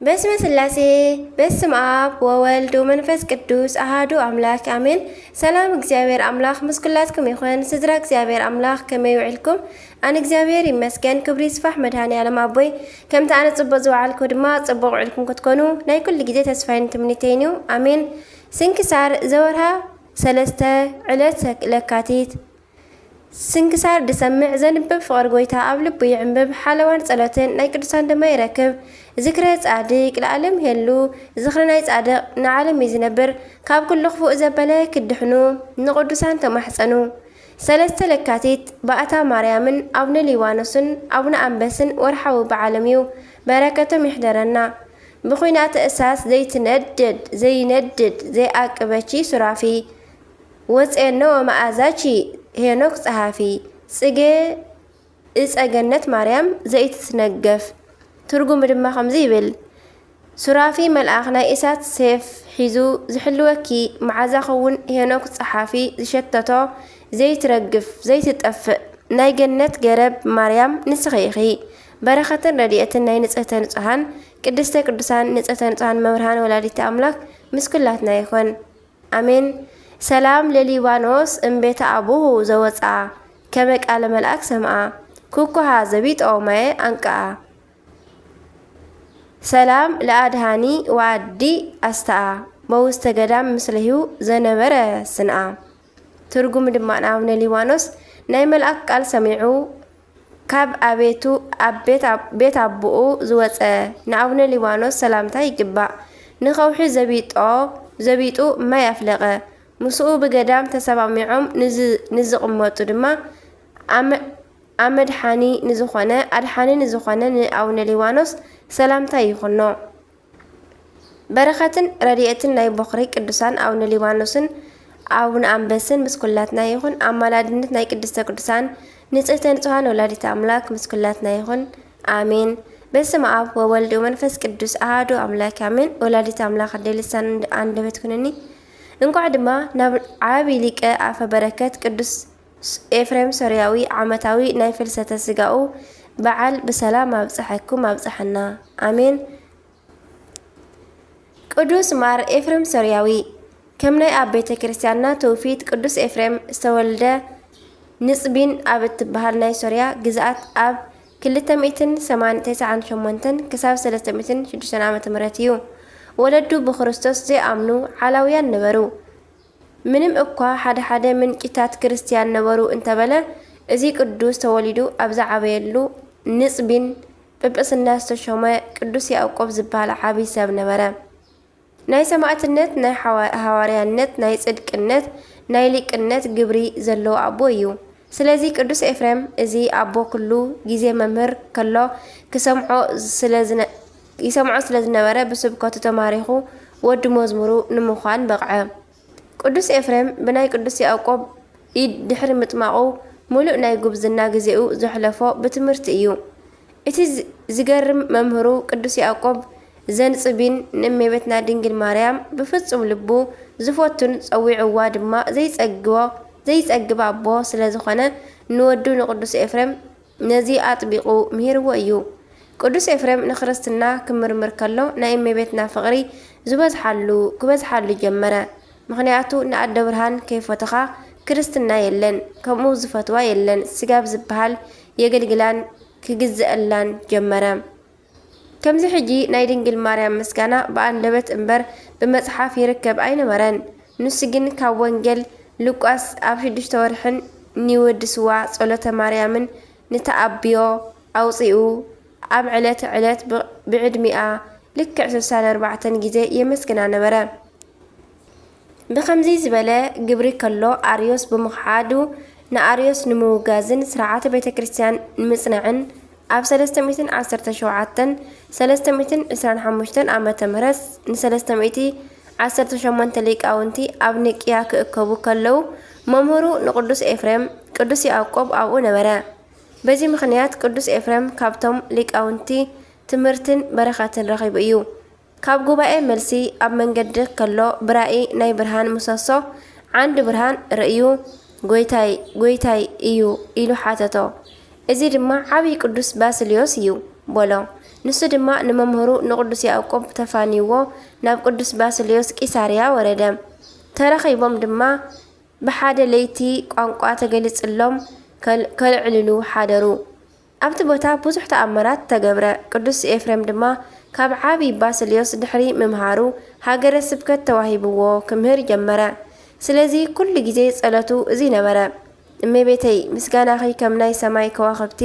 በስመ ስላሴ፣ በስም ኣብ ወወልድ ወመንፈስ ቅዱስ ኣሃዱ ኣምላክ ኣሜን። ሰላም እግዚኣብሔር ኣምላክ ምስ ኩላትኩም ይኹን። ስድራ እግዚኣብሔር ኣምላክ ከመይ ውዕልኩም? ኣነ እግዚኣብሔር ይመስገን፣ ክብሪ ይስፋሕ መድሃኔ ዓለም ኣቦይ። ከምቲ ኣነ ጽቡቕ ዝወዓልኩ ድማ ጽቡቕ ውዕልኩም ክትኮኑ ናይ ኩሉ ግዜ ተስፋይን ትምኒተይን እዩ። ኣሜን። ስንክሳር ዘወርሃ ሰለስተ ዕለት ለካቲት። ስንክሳር ድሰምዕ ዘንብብ ፍቕር ጎይታ ኣብ ልቡ ይዕንብብ፣ ሓለዋን ጸሎትን ናይ ቅዱሳን ድማ ይረክብ። ዝክረ ጻድቅ ለዓለም ይሄሉ፣ ዝኽሪ ናይ ጻድቕ ንዓለም እዩ ዝነብር። ካብ ኩሉ ክፉእ ዘበለ ክድሕኑ ንቅዱሳን ተማሕጸኑ። ሰለስተ ለካቲት ባእታ ማርያምን ኣቡነ ሊባኖስን ኣቡነ ኣንበስን ወርሓዊ በዓሎም እዩ። በረከቶም ይሕደረና። ብኹናተ እሳት ዘይትነድድ ዘይነድድ ዘይኣቅበቺ ሱራፊ ወፅኤኖ መኣዛቺ ሄኖክ ጸሓፊ ጽጌ እፀ ገነት ማርያም ዘይትትነገፍ። ትርጉሙ ድማ ከምዚ ይብል። ሱራፊ መልኣኽ ናይ እሳት ሴፍ ሒዙ ዝሕልወኪ፣ መዓዛኺ እውን ሄኖክ ጸሓፊ ዝሸተቶ ዘይትረግፍ ዘይትጠፍእ ናይ ገነት ገረብ ማርያም ንስኺ ኢኺ። በረኸትን ረድኤትን ናይ ንጽህተ ንጹሃን ቅድስተ ቅዱሳን ንጽህተ ንጹሃን መብርሃን ወላዲተ ኣምላክ ምስ ኩላትና ይኹን። ኣሜን። ሰላም ለሊባኖስ እምቤተ ኣቡሁ ዘወፅኣ፣ ከመ ቃለ መልኣክ ሰምኣ፣ ኩኩሃ ዘቢጦ ማየ ኣንቅኣ። ሰላም ለኣድሃኒ ወኣዲ ኣስተኣ፣ በውስተ ገዳም ምስሌሁ ዘነበረ ስንኣ። ትርጉሙ ድማ ንኣቡነ ሊባኖስ ናይ መልኣክ ቃል ሰሚዑ ካብ ኣቤቱ ኣብ ቤት ኣብ-፣ ቤት ኣቦኡ ዝወጸ ንኣቡነ ሊባኖስ ሰላምታ ይግባእ። ንኸውሒ ዘቢጦ፣ ዘቢጡ ማይ ኣፍለቐ። ምስኡ ብገዳም ተሰማሚዖም ንዝ-፣ ንዝቕመጡ ድማ ኣመ-፣ ኣመድሓኒ ንዝኾነ፣ ኣድሓኒ ንዝኾነ ንኣቡነ ሊባኖስ ሰላምታ ይኹኖ። በረኸትን ረድኤትን ናይ ቦኽሪ ቅዱሳን ኣቡነ ሊባኖስን ኣቡነ ኣንበስን ምስ ኩላትና ይኹን። ኣማላድነት ናይ ቅድስተ ቅዱሳን ንጽህተ ንጹሃን ወላዲተ ኣምላክ ምስ ኩላትና ይኹን። ኣሜን። በስመ ኣብ ወወልድ ወመንፈስ ቅዱስ ኣሃዱ ኣምላክ ኣሜን። ወላዲተ ኣምላክ ኣደይ ልሳን አንደበት ኩንኒ። እንኳዕ ድማ ናብ ዓቢ ሊቀ ኣፈ በረከት ቅዱስ ኤፍሬም ሶርያዊ ዓመታዊ ናይ ፍልሰተ ስጋኡ በዓል ብሰላም ኣብጽሐኩም ኣብጽሐና። ኣሜን። ቅዱስ ማር ኤፍሬም ሶርያዊ። ከም ናይ ኣብ ቤተ ክርስቲያንና ትውፊት ቅዱስ ኤፍሬም ዝተወልደ ንጽቢን ኣብ እትበሃል ናይ ሶርያ ግዝኣት ኣብ ክልተ ሚእትን ሰማንያን ተስዓን ሸሞንተን ክሳብ ሰለስተ ሚእትን ሽዱሽተን ዓመተ ምህረት እዩ። ወለዱ ብክርስቶስ ዘይኣምኑ ዓላውያን ነበሩ። ምንም እኳ ሓደ ሓደ ምንጭታት ክርስትያን ነበሩ እንተበለ፣ እዚ ቅዱስ ተወሊዱ ኣብ ዝዓበየሉ ንጽቢን ጵጵስና ዝተሾመ ቅዱስ ያዕቆብ ዝበሃል ዓቢ ሰብ ነበረ። ናይ ሰማዕትነት፣ ናይ ሓዋ-፣ ሃዋርያነት፣ ናይ ጽድቅነት፣ ናይ ሊቅነት ግብሪ ዘለዎ ኣቦ እዩ። ስለዚ ቅዱስ ኤፍሬም እዚ ኣቦ ኩሉ ግዜ መምህር ከሎ ክሰምዖ ስለ ዝነ-፣ ይሰምዖ ስለ ዝነበረ ብስብከቱ ተማሪኹ ወዲ መዝሙሩ ንምዃን በቕዐ። ቅዱስ ኤፍሬም ብናይ ቅዱስ ያዕቆብ ኢድ ድሕሪ ምጥማቑ ምሉእ ናይ ጉብዝና ግዜኡ ዘሕለፎ ብትምህርቲ እዩ። እቲ ዝ-፣ ዝገርም መምህሩ ቅዱስ ያዕቆብ ዘንጽቢን ንእመቤትና ድንግል ማርያም ብፍጹም ልቡ ዝፈቱን ጸዊዕዋ ድማ ዘይጸግቦ ዘይጸግብ ኣቦ ስለ ዝኾነ ንወዱ ንቅዱስ ኤፍሬም ነዚ ኣጥቢቑ ምሂርዎ እዩ። ቅዱስ ኤፍሬም ንክርስትና ክምርምር ከሎ ናይ እመቤትና ፍቕሪ ዝበዝሓሉ ክበዝሓሉ ጀመረ። ምኽንያቱ ንኣደ ብርሃን ከይፈተኻ ክርስትና የለን፣ ከምኡ ዝፈትዋ የለን፣ ስጋብ ዝበሃል የገልግላን ክግዝአላን ጀመረ። ከምዚ ሕጂ ናይ ድንግል ማርያም ምስጋና ብኣንደበት እምበር ብመጽሓፍ ይርከብ ኣይነበረን። ንሱ ግን ካብ ወንጌል ሉቃስ ኣብ ሽዱሽተ ወርሕን ኒውድስዋ ጸሎተ ማርያምን ንተኣብዮ ኣውጺኡ ኣብ ዕለት ዕለት ብ-፣ ብዕድሚኣ ልክዕ ስሳን ኣርባዕተን ግዜ የመስግና ነበረ። ብኸምዚ ዝበለ ግብሪ ከሎ ኣርዮስ ብምኽሓዱ ንኣርዮስ ንምውጋዝን ስርዓተ ቤተ ክርስቲያን ንምጽናዕን ኣብ ሰለስተ ሚእትን ዓሰርተ ሸውዓተን ሰለስተ ሚእትን ዕስራን ሓሙሽተን ዓመተ ምህረት ንሰለስተ ሚእቲ ዓሰርተ ሸሞንተ ሊቃውንቲ ኣብ ኒቅያ ክእከቡ ከለዉ መምህሩ ንቅዱስ ኤፍሬም ቅዱስ ያዕቆብ ኣብኡ ነበረ። በዚ ምኽንያት ቅዱስ ኤፍሬም ካብቶም ሊቃውንቲ ትምህርትን በረኸትን ረኺቡ እዩ። ካብ ጉባኤ መልሲ ኣብ መንገዲ ከሎ ብራኢ ናይ ብርሃን ምሰሶ ዓንዲ ብርሃን ርእዩ፣ "ጎይታይ፣ ጎይታይ እዩ?" ኢሉ ሓተቶ። እዚ ድማ ዓብዪ ቅዱስ ባስልዮስ እዩ በሎ። ንሱ ድማ ንመምህሩ ንቅዱስ ያዕቆብ ተፋንይዎ ናብ ቅዱስ ባስልዮስ ቂሳርያ ወረደ። ተራኺቦም ድማ ብሓደ ለይቲ ቋንቋ ተገሊጽሎም ከል-፣ ከልዕልሉ ሓደሩ። ኣብቲ ቦታ ብዙሕ ተኣምራት ተገብረ። ቅዱስ ኤፍሬም ድማ ካብ ዓቢ ባስልዮስ ድሕሪ ምምሃሩ ሃገረ ስብከት ተዋሂብዎ ክምህር ጀመረ። ስለዚ ኩሉ ግዜ ጸሎቱ እዚ ነበረ። እመቤተይ፣ ምስጋናኺ ከም ናይ ሰማይ ከዋኽብቲ፣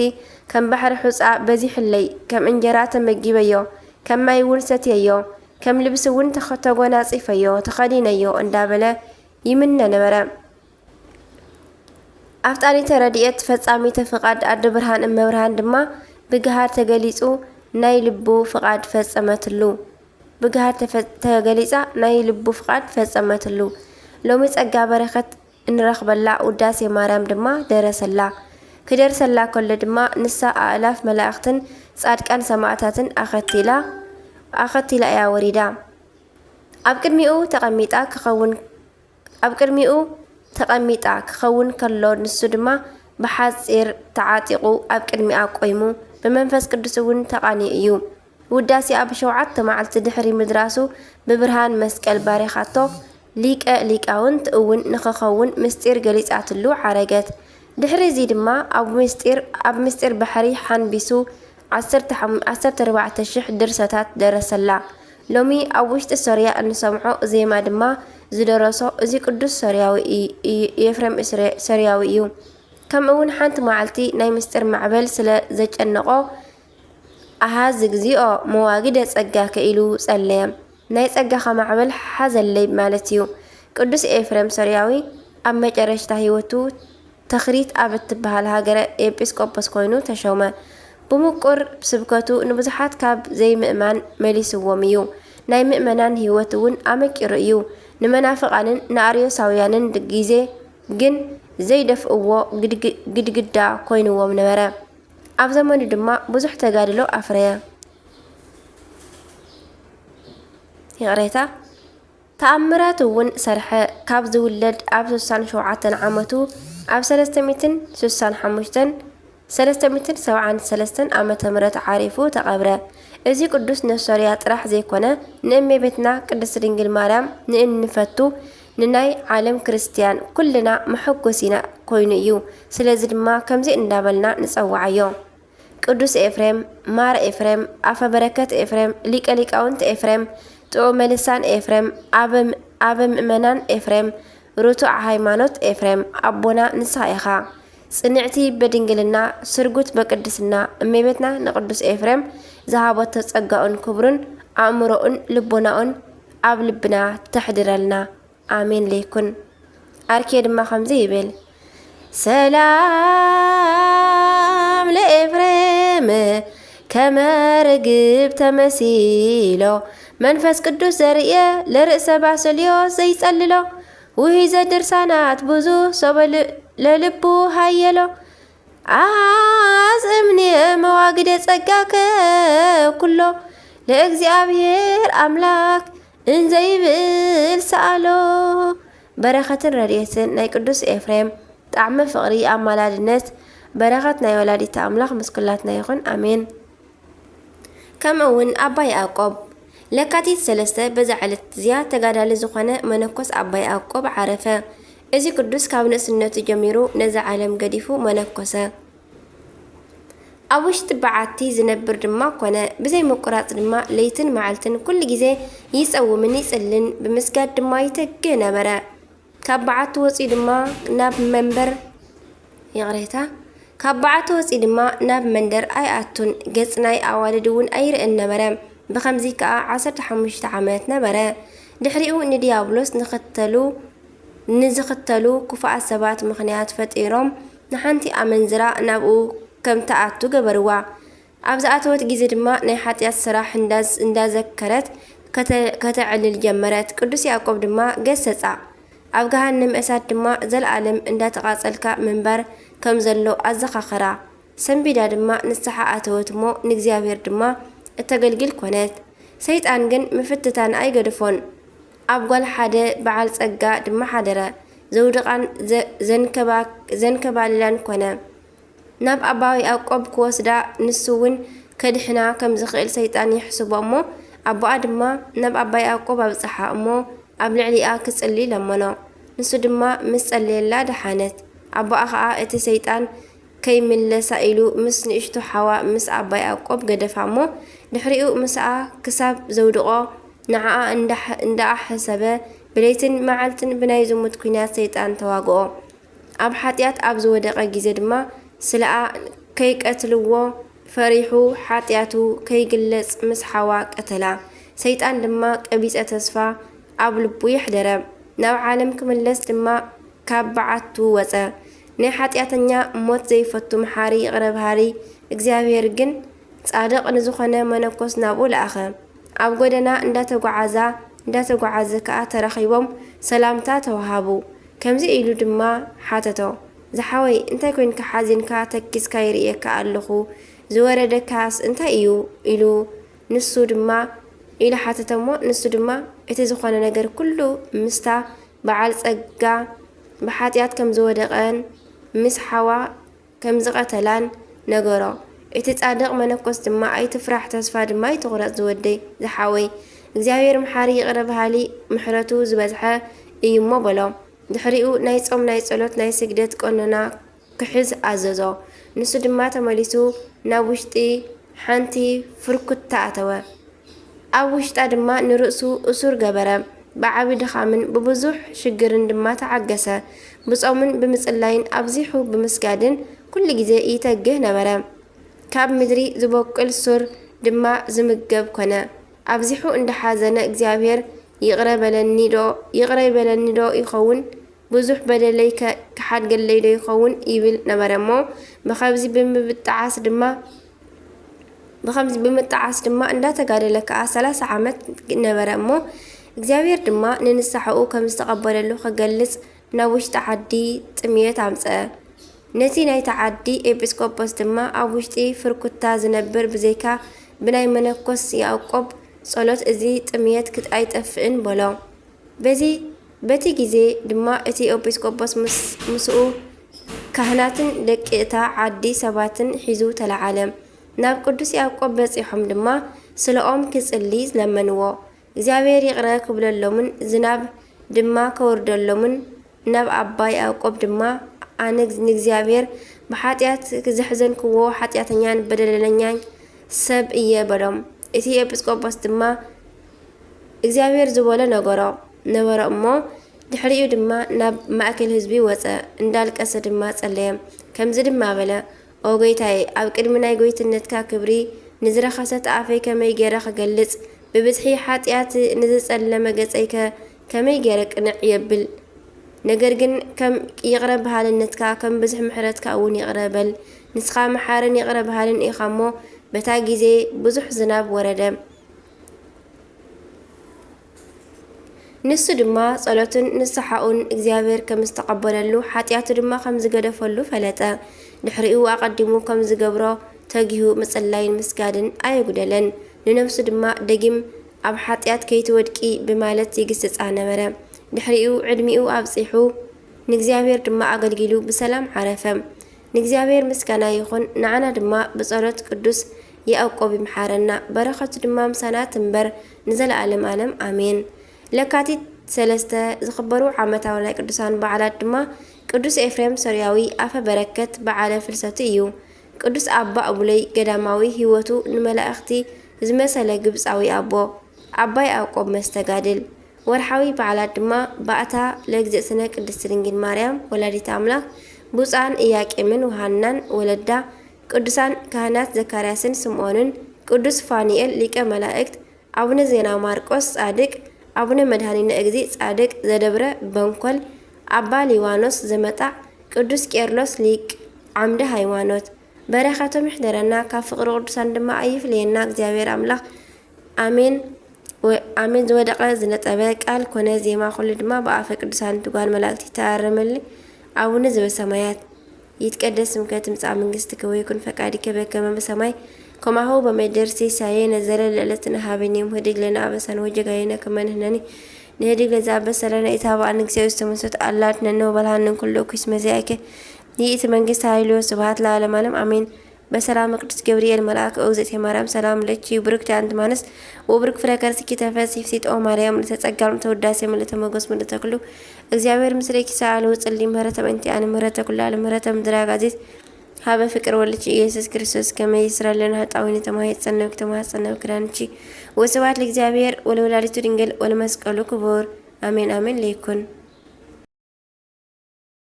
ከም ባሕሪ ሑጻ በዚሕለይ፣ ከም እንጀራ ተመጊበዮ፣ ከም ማይ እውን ሰትየዮ፣ ከም ልብሲ እውን ተኸ-፣ ተጎናጺፈዮ፣ ተኸዲነዮ እንዳበለ ይምነ ነበረ። ኣፍጣኒተ ረድኤት፣ ፈጻሚተ ፍቓድ ኣደ ብርሃን እመብርሃን ድማ ብግሃድ ተገሊጹ ናይ ልቡ ፍቓድ ፈጸመትሉ። ብግሃድ ተፈ-፣ ተገሊጻ ናይ ልቡ ፍቓድ ፈጸመትሉ። ሎሚ ጸጋ በረኸት እንረኽበላ ውዳሴ ማርያም ድማ ደረሰላ። ክደርሰላ ከሎ ድማ ንሳ ኣእላፍ መላእኽትን ጻድቃን ሰማዕታትን ኣኸቲላ፣ ኣኸቲላ እያ ወሪዳ። ኣብ ቅድሚኡ ተቐሚጣ ክኸውን፣ ኣብ ቅድሚኡ ተቐሚጣ ክኸውን ከሎ ንሱ ድማ ብሓጺር ተዓጢቑ ኣብ ቅድሚኣ ቆይሙ ብመንፈስ ቅዱስ እውን ተቓንዩ እዩ። ውዳሴኣ ብሸውዓተ መዓልቲ ድሕሪ ምድራሱ ብብርሃን መስቀል ባሪኻቶ፣ ሊቀ ሊቃውንት እውን ንኽኸውን ምስጢር ገሊጻትሉ ዓረገት። ድሕሪ እዚ ድማ ኣብ ምስጢር፣ ኣብ ምስጢር ባሕሪ ሓንቢሱ ዓሰርተ ሓሙሽተ፣ ዓሰርተ ኣርባዕተ ሽሕ ድርሰታት ደረሰላ። ሎሚ ኣብ ውሽጢ ሶርያ እንሰምዖ ዜማ ድማ ዝደረሶ እዚ ቅዱስ ሶርያዊ እይ-፣ እይ-፣ ኤፍሬም እስረ-፣ ሶርያዊ እዩ። ከምኡ እውን ሓንቲ መዓልቲ ናይ ምስጢር ማዕበል ስለ ዘጨነቖ፣ ኣሃዝ እግዚኦ መዋግደ ጸጋከ ኢሉ ጸለየ። ናይ ጸጋኻ ማዕበል ሓዘለይ ማለት እዩ። ቅዱስ ኤፍሬም ሶርያዊ ኣብ መጨረሽታ ህይወቱ ተኽሪት ኣብ እትበሃል ሃገረ ኤጲስቆጶስ ኮይኑ ተሾመ። ብምቁር ስብከቱ ንብዙሓት ካብ ዘይምእማን መሊስዎም እዩ። ናይ ምእመናን ህይወት እውን ኣመቂሩ እዩ። ንመናፍቓንን ንኣርዮሳውያንን ግዜ ግን ዘይደፍእዎ ግድግ-፣ ግድግዳ ኮይንዎም ነበረ። ኣብ ዘመኑ ድማ ብዙሕ ተጋድሎ ኣፍረየ። ይቕሬታ። ተኣምራት እውን ሰርሐ። ካብ ዝውለድ ኣብ ስሳን ሸውዓተን ዓመቱ፣ ኣብ ሰለስተ ሚእትን ስሳን ሓሙሽተን፣ ሰለስተ ሚእትን ሰብዓን ሰለስተን ዓመተ ምህረት ዓሪፉ ተቐብረ። እዚ ቅዱስ ንሶርያ ጥራሕ ዘይኮነ፣ ንእመቤትና ቅድስት ድንግል ማርያም ንእንፈቱ ንናይ ዓለም ክርስትያን ኩልና መሐጎሲና ኮይኑ እዩ። ስለዚ ድማ ከምዚ እንዳበልና ንጸውዓዮ። ቅዱስ ኤፍሬም፣ ማር ኤፍሬም፣ ኣፈ በረከት ኤፍሬም፣ ሊቀ ሊቃውንት ኤፍሬም፣ ጥዑመ ልሳን ኤፍሬም፣ ኣበ፣ ኣበ ምእመናን ኤፍሬም፣ ርቱዕ ሃይማኖት ኤፍሬም፣ ኣቦና ንስኻ ኢኻ። ጽንዕቲ በድንግልና፣ ስርጉት በቅድስና፣ እመቤትና ንቅዱስ ኤፍሬም ዝሃበቶ ጸጋኡን ክብሩን ኣእምሮኡን ልቦናኡን ኣብ ልብና ተሕድረልና። ኣሜን ለይኩን። ኣርኬ ድማ ከምዚ ይብል፣ ሰላም ለኤፍሬም ከመ ርግብ ተመሲሎ፣ መንፈስ ቅዱስ ዘርእየ ለርእሰ ባስልዮስ ዘይጸልሎ፣ ውሂዘ ድርሳናት ብዙ ሶበ ል-፣ ለልቡ ሃየሎ። ኣጽምኒ መዋግደ ጸጋከ ኩሎ ለእግዚኣብሔር ኣምላክ እንዘይብል ሰኣሎ። በረኸትን ረድኤትን ናይ ቅዱስ ኤፍሬም፣ ጣዕመ ፍቕሪ ኣማላድነት፣ በረኸት ናይ ወላዲተ ኣምላኽ ምስ ኩላትና ይኹን። ኣሜን። ከምኡ እውን ኣባ ያዕቆብ። ለካቲት ሰለስተ በዛ ዕለት እዚኣ ተጋዳሊ ዝኾነ መነኮስ ኣባ ያዕቆብ ዓረፈ። እዚ ቅዱስ ካብ ንእስነቱ ጀሚሩ ነዛ ዓለም ገዲፉ መነኮሰ። ኣብ ውሽጢ በዓቲ ዝነብር ድማ ኮነ፣ ብዘይ ምቁራጽ ድማ ለይትን መዓልትን ኩሉ ግዜ ይጸውምን ይጽልን፣ ብምስጋድ ድማ ይተግህ ነበረ። ካብ በዓቲ ወጺኡ ድማ ናብ መንበር፣ ይቕሬታ፣ ካብ በዓቲ ወጺኡ ድማ ናብ መንደር ኣይኣቱን፣ ገጽ ናይ ኣዋልድ እውን ኣይርእን ነበረ። ብኸምዚ ከኣ ዓሰርተ ሓሙሽተ ዓመት ነበረ። ድሕሪኡ ንድያብሎስ ንኽተሉ፣ ንዝኽተሉ ክፉኣት ሰባት ምኽንያት ፈጢሮም፣ ንሓንቲ ኣመንዝራ ናብኡ ከም ትኣቱ ገበርዋ። ኣብ ዝኣተወት ግዜ ድማ ናይ ሓጢኣት ስራሕ እንዳዝ-፣ እንዳዘከረት ከተ-፣ ከተዕልል ጀመረት። ቅዱስ ያዕቆብ ድማ ገሰጻ። ኣብ ገሃነም እሳት ድማ ዘለኣለም እንዳተቓጸልካ ምንባር ከም ዘሎ ኣዘኻኸራ። ሰንቢዳ ድማ ንስሓ ኣተወት እሞ ንእግዚኣብሔር ድማ እተገልግል ኮነት። ሰይጣን ግን ምፍትታን ኣይገደፎን። ኣብ ጓል ሓደ በዓል ጸጋ ድማ ሓደረ። ዘውድቓን ዘ-፣ ዘንከባ-፣ ዘንከባልላን ኮነ። ናብ ኣባ ያዕቆብ ክወስዳ፣ ንሱ እውን ከድሕና ከም ዝኽእል ሰይጣን ይሕስቦ እሞ፣ ኣቦኣ ድማ ናብ ኣባ ያዕቆብ ኣብጽሓ እሞ፣ ኣብ ልዕሊኣ ክጽሊ ለመኖ። ንሱ ድማ ምስ ጸለየላ ደሓነት። ኣቦኣ ኸኣ እቲ ሰይጣን ከይምለሳ ኢሉ ምስ ንእሽቶ ሓዋ ምስ ኣባ ያዕቆብ ገደፋ እሞ፣ ድሕሪኡ ምስኣ ክሳብ ዘውድቖ ንዓኣ እንዳሕ-፣ እንዳኣሐሰበ ብለይትን መዓልትን ብናይ ዝሙት ኲናት ሰይጣን ተዋግኦ። ኣብ ሓጢኣት ኣብ ዝወደቐ ግዜ ድማ ስለኣ ከይቀትልዎ ፈሪሑ ሓጢኣቱ ከይግለጽ ምስ ሓዋ ቀተላ። ሰይጣን ድማ ቀቢጸ ተስፋ ኣብ ልቡ የሕደረ። ናብ ዓለም ክምለስ ድማ ካብ በዓቱ ወጸ። ናይ ሓጢኣተኛ ሞት ዘይፈቱ መሓሪ ይቕረ በሃሊ እግዚኣብሔር ግን ጻድቕ ንዝኾነ መነኮስ ናብኡ ለኣኸ። ኣብ ጎደና እንዳተጓዓዛ፣ እንዳተጓዓዘ ከኣ ተራኺቦም ሰላምታ ተዋሃቡ። ከምዚ ኢሉ ድማ ሓተቶ፣ "ዝሓወይ፣ እንታይ ኮይንካ ሓዚንካ ተኪስካ ይርእየካ ኣለኹ? ዝወረደካስ እንታይ እዩ?" ኢሉ ንሱ ድማ፣ ኢሉ ሓተተ እሞ፣ ንሱ ድማ እቲ ዝኾነ ነገር ኩሉ ምስታ በዓል ጸጋ ብሓጢኣት ከም ዝወደቐን ምስ ሓዋ ከም ዝቐተላን ነገሮ። እቲ ጻድቕ መነኮስ ድማ፣ "ኣይትፍራሕ፣ ተስፋ ድማ ኣይትቑረጽ ዝወደይ፣ ዝሓወይ። እግዚኣብሔር መሓሪ ይቕረ በሃሊ ምሕረቱ ዝበዝሐ እዩ እሞ" በሎ። ድሕሪኡ ናይ ጾም፣ ናይ ጸሎት፣ ናይ ስግደት ቀኖና ክሕዝ ኣዘዞ። ንሱ ድማ ተመሊሱ ናብ ውሽጢ ሓንቲ ፍርኩታ ኣተወ። ኣብ ውሽጣ ድማ ንርእሱ እሱር ገበረ። ብዓቢ ድኻምን ብብዙሕ ሽግርን ድማ ተዓገሰ። ብጾምን ብምጽላይን ኣብዚሑ ብምስጋድን ኩሉ ግዜ ይተግህ ነበረ። ካብ ምድሪ ዝበቁል ሱር ድማ ዝምገብ ኮነ። ኣብዚሑ እንዳሓዘነ እግዚኣብሔር ይቕረ በለኒ ዶ፣ ይቕረ ይበለኒ ዶ ይኸውን? ብዙሕ በደለይ ከ ክሓድገለይ ዶ ይኸውን? ይብል ነበረ እሞ፣ ብኸምዚ ብምብጣዓስ ድማ፣ ብኸምዚ ብምጣዓስ ድማ እንዳተጋደለ ከኣ ሰላሳ ዓመት ነበረ እሞ፣ እግዚኣብሔር ድማ ንንስሓኡ ከም ዝተቐበለሉ ክገልጽ ናብ ውሽጢ ዓዲ ጥምየት ኣምጸ። ነቲ ናይቲ ዓዲ ኤጲስቆጶስ ድማ፣ "ኣብ ውሽጢ ፍርኩታ ዝነብር ብዘይካ ብናይ መነኮስ ያዕቆብ ጸሎት እዚ ጥምየት ክት-፣ ኣይጠፍእን" በሎ። በዚ፣ በቲ ግዜ ድማ እቲ ኤጲስቆጶስ ምስ-፣ ምስኡ ካህናትን ደቂ እታ ዓዲ ሰባትን ሒዙ ተለዓለ። ናብ ቅዱስ ያዕቆብ በጺሖም ድማ ስለኦም ክጽሊ ለመንዎ። እግዚኣብሔር ይቕረ ክብለሎምን ዝናብ ድማ ከውርደሎምን ናብ ኣባ ያዕቆብ ድማ፣ "ኣነ ንእግዚኣብሔር ብሓጢኣት ዘሕዘንክዎ ሓጢኣተኛን በደለኛን ሰብ እየ" በሎም። እቲ ኤጲስቆጶስ ድማ እግዚኣብሔር ዝበሎ ነገሮ፣ ነበሮ እሞ፣ ድሕሪኡ ድማ ናብ ማእከል ህዝቢ ወጸ፣ እንዳልቀሰ ድማ ጸለየ። ከምዚ ድማ በለ፣ "ኦ ጎይታየ፣ ኣብ ቅድሚ ናይ ጎይትነትካ ክብሪ ንዝረኸሰት ኣፈይ ከመይ ገይረ ክገልጽ? ብብዝሒ ሓጢኣት ንዝጸለመ ገጸይከ ከመይ ገይረ ቅንዕ የብል? ነገር ግን ከም ይቕረ በሃልነትካ፣ ከም ብዝሒ ምሕረትካ እውን ይቕረ በል። ንስኻ መሓርን ይቕረ በሃልን ኢኻ እሞ፣ በታ ግዜ ብዙሕ ዝናብ ወረደ። ንሱ ድማ ጸሎቱን ንስሓኡን እግዚኣብሔር ከም ዝተቐበለሉ፣ ሓጢኣቱ ድማ ከም ዝገደፈሉ ፈለጠ። ድሕሪኡ ኣቐዲሙ ከም ዝገብሮ ተጊሁ ምጽላይን ምስጋድን ኣየጉደለን። ንነፍሱ ድማ ደጊም ኣብ ሓጢኣት ከይትወድቂ ብማለት ይግስጻ ነበረ። ድሕሪኡ ዕድሚኡ ኣብጺሑ ንእግዚኣብሔር ድማ ኣገልጊሉ ብሰላም ዓረፈ። ንእግዚኣብሔር ምስጋና ይኹን፣ ንዓና ድማ ብጸሎት ቅዱስ ያዕቆብ ይምሓረና፣ በረኸቱ ድማ ምሳና ትንበር ንዘለዓለም ዓለም ኣሜን። ለካቲት ሰለስተ ዝኽበሩ ዓመታዊ ናይ ቅዱሳን በዓላት ድማ ቅዱስ ኤፍሬም ሶርያዊ ኣፈ በረከት በዓለ ፍልሰቱ እዩ። ቅዱስ ኣባ እቡለይ ገዳማዊ ህይወቱ ንመላእኽቲ ዝመሰለ ግብጻዊ ኣቦ፣ ኣባ ያዕቆብ መስተጋድል። ወርሓዊ በዓላት ድማ ባእታ ለእግዝእትነ ቅድስት ድንግል ማርያም ወላዲተ ኣምላኽ፣ ብፁዓን ኢያቄምን ወሃናን ወለዳ፣ ቅዱሳን ካህናት ዘካርያስን ስምዖንን፣ ቅዱስ ፋኑኤል ሊቀ መላእክት፣ ኣቡነ ዜና ማርቆስ ጻድቅ፣ ኣቡነ መድኃኒነ እግዚእ ጻድቅ ዘደብረ በንኮል፣ ኣባ ሊዋኖስ ዘመጣዕ፣ ቅዱስ ቄርሎስ ሊቅ ዓምደ ሃይማኖት። በረኸቶም ይሕደረና፣ ካብ ፍቕሪ ቅዱሳን ድማ ኣይፍለየና እግዚኣብሔር ኣምላኽ። ኣሜን። ወ-፣ ኣሜን። ዝወደቐ ዝነጠበ ቃል ኮነ ዜማ ኩሉ ድማ ብኣፈ ቅዱሳን ትጓን መላእክት ይተኣረመሊ። ኣቡነ ዘበሰማያት ይትቀደስ ስምከ ትምጻእ መንግስትከ ወይኩን ፈቃድከ በከመ በሰማይ ከማሁ በምድር። ሲሳየነ ዘለለ ዕለትነ ሀበነ ዮም፣ ህድግ ለነ አበሳነ ወጌጋየነ ከመ ንሕነኒ ንህድግ ለዘአበሰ ለነ፣ ኢታብአነ እግዚኦ ውስተ መንሱት አላ አድነነ ወበልሃነ እምኩሉ እኩይ፣ እስመ ዚአከ ይእቲ መንግስት ኃይል ወስብሐት ለዓለመ ዓለም አሜን። በሰላም ቅዱስ ገብርኤል መልአክ ኦግዝእቴ ማርያም ሰላም ለኪ ብሩክቲ አንቲ ማንስ ወብሩክ ፍረ ከርስኪ ተፈሲ ፍሲት ኦ ማርያም ምልዕተ ጸጋ ምልዕተ ውዳሴ ምልዕተ ሞገስ ምልዕተ ኩሉ እግዚአብሔር ምስሌኪ ሰአል ወጽሊ ምህረተ በእንቲ አነ ምህረተ ኩላ ለምህረተ ምድራግ አዚዝ ሀበ ፍቅር ወልድኪ ኢየሱስ ክርስቶስ ከመ ይስረልና ኃጣውኢነ ተማህፀነው ተማህፀነው ክዳንኪ። ወስብሐት ለእግዚአብሔር ወለወላዲቱ ድንግል ወለመስቀሉ ክቡር አሜን አሜን ለይኩን።